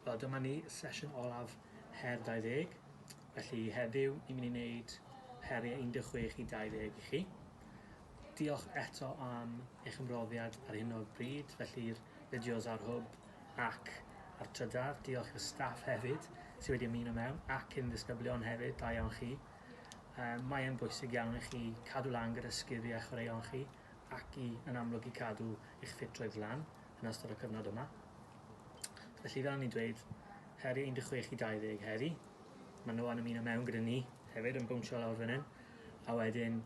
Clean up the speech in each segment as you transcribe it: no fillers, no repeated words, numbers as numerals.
Wel, dyma ni, sesiwn olaf Her 20. Felly heddiw, ni'n mynd i wneud heriau 16 i 20 i chi. Diolch eto am eich ymroddiad ar hyn o bryd, felly'r fideos ar Hwb ac ar Trydar. Diolch i'r staff hefyd sydd wedi ymuno mewn ac yn ddisgyblion hefyd, da iawn chi. Um, mae e'n bwysig iawn i chi cadw lan gyda sgiliau chwaraeon chi ac i, yn amlwg i cadw eich ffitrwydd lan yn ystod y cyfnod yma. Felly fel o'n i'n dweud, heriau 16 i 20 heddi. Mae Noah'n ymuno mewn gyda ni hefyd yn bownsio lawr fan hyn. A wedyn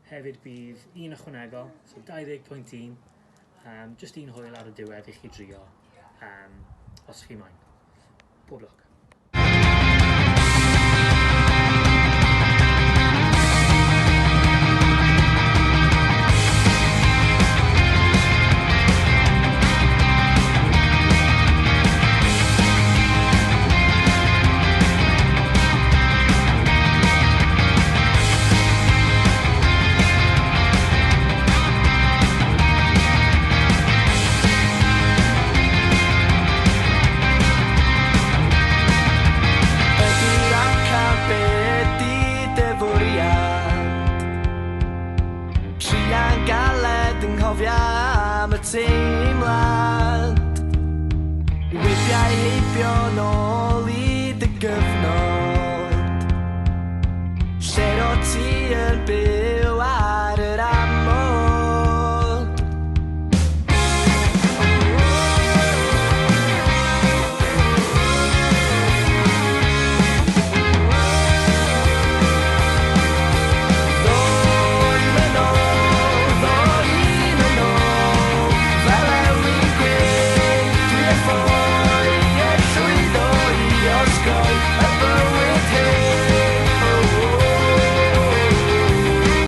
hefyd bydd un ychwanegol, so 20.1, just un hwyl ar y diwedd i chi drio um, os chi moyn. Pob lwc. Ydi'r amcan be ydi dy fwriad? Tria'n galed yn nghofia am y teimlad. Wibiau heibio nôl.